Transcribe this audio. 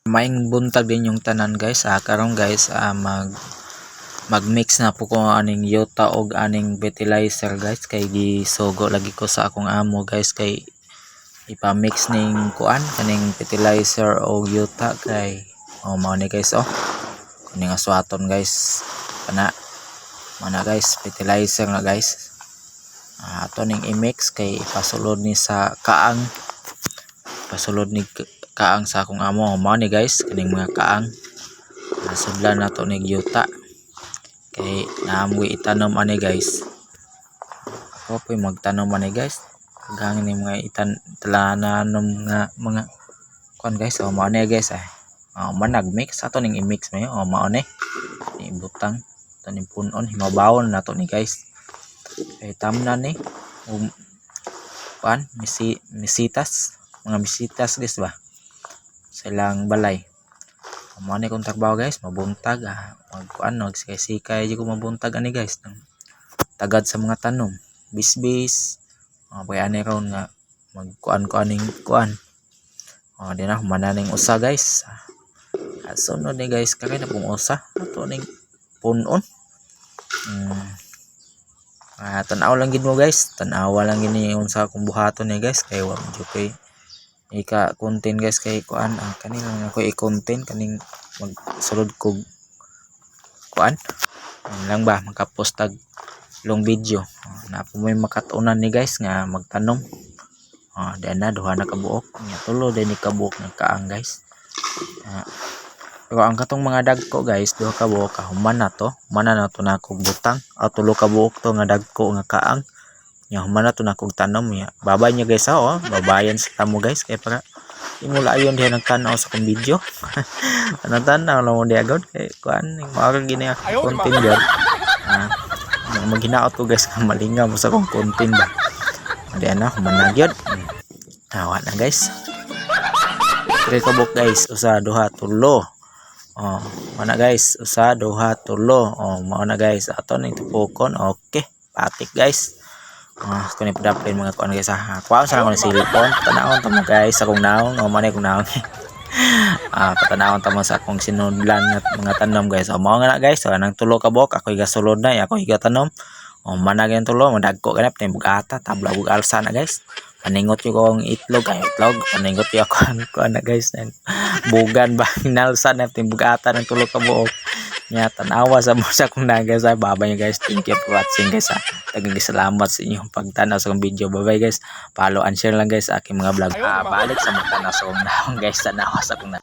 Maayong buntag ninyong tanan, guys. Karon guys, mag-mix na po ko aning yuta og aning fertilizer, guys, kay gisugo lagi ko sa akong amo, guys, kay ipa-mix ning kuan kaning fertilizer og yuta kay oh, mao ni, guys, oh, kuning aswaton, guys, kana mana, guys, fertilizer na, guys. Ato ning i-mix kay ipasulod ni sa kaang, pasulod ni kaang sa akong amo. Mao ni, guys, kaning mga kaang sudlan nato nig yuta kay naa moy itanom ani, guys. Ako po'y magtanom ani, guys, daghan ni mga itan talanom nga mga kuan, guys. Oh, mao ni, guys, ay oh, man nag-mix ato ning i-mix mayo. Oh, mao ni ibutang ato ning punon, himabawon nato ni, guys, kay tamnan ni kuan misitas, mga misitas, guys, ba sa ilang balay. Mao ni akong trabaho, guys, mabuntag, magkuan, magsikay-sikay jud ko mabuntag ani, guys, tagad sa mga tanom, bisbis mga ani ron nga magkuan ko aning kuan. Oh, di na human na ning usa, guys. Sunod ni, guys, kay na pong usa ato ning punon. Tan-aw lang gid mo, guys, tan-awa lang gid ni unsa akong buhaton ni, guys, kay wa man jud koy ika content, guys, kay kuan, kani lang ako i-content kaning magsulod kog kuan ano lang ba, makapost tag long video. Oh, naa po moy makatunan ni, guys, nga magtanom. Oh, di na duha na kabuok nya, tulo din ni kabuok nga kaang, guys. Pero ang katong mga dagko, guys, duha ka buok, human na to, human na to nako butang. Tulo ka buok to nga dagko nga kaang nya, human na to nakog tanom nya. Babay niya, guys, oh, babayan sa tamo, guys, kay para di mo layon diha nagtan-aw sa akong video. Tan-aw lang mo diha gud kay kuan mao ra gini akong content gyud. Maghinaot ko, guys, nga malingaw mo sa akong content ba. Di na human na gyud. Awa na, guys. Pila ka buok, guys? Usa, duha, tulo. Oh, mao na, guys. Usa, duha, tulo. Oh, mao na, guys. Ato ning tupokon. Okay, patik, guys. Kunin padapin mga kuan, guys, ha. Kuha sa akong cellphone. Tanawon ta mo, guys, akong naong. Oh, mao na akong naong. Patanawon ta mo sa akong sinudlan nga mga tanom, guys. Oh, mao nga na, guys. So, anang tulo ka buok ako igasulod na, ako igatanom. Oh, mana gyud tulo, madagko ganap ni bugata, tabla ug alsa na, guys. Paningot yung akong itlog, ay itlog, paningot yung ako ang kuan na, guys. Bugan ba hinalsa na bugata ng tulo ka buok. Nya tanawa sa mo sa akong na, guys. Bye bye, guys. Thank you for watching, guys. Daghang salamat sa inyong pagtanaw sa akong video. Bye bye, guys. Follow and share lang, guys, sa aking mga vlog. Balik sa magtanaw sa akong naong, guys. Tanawa sa akong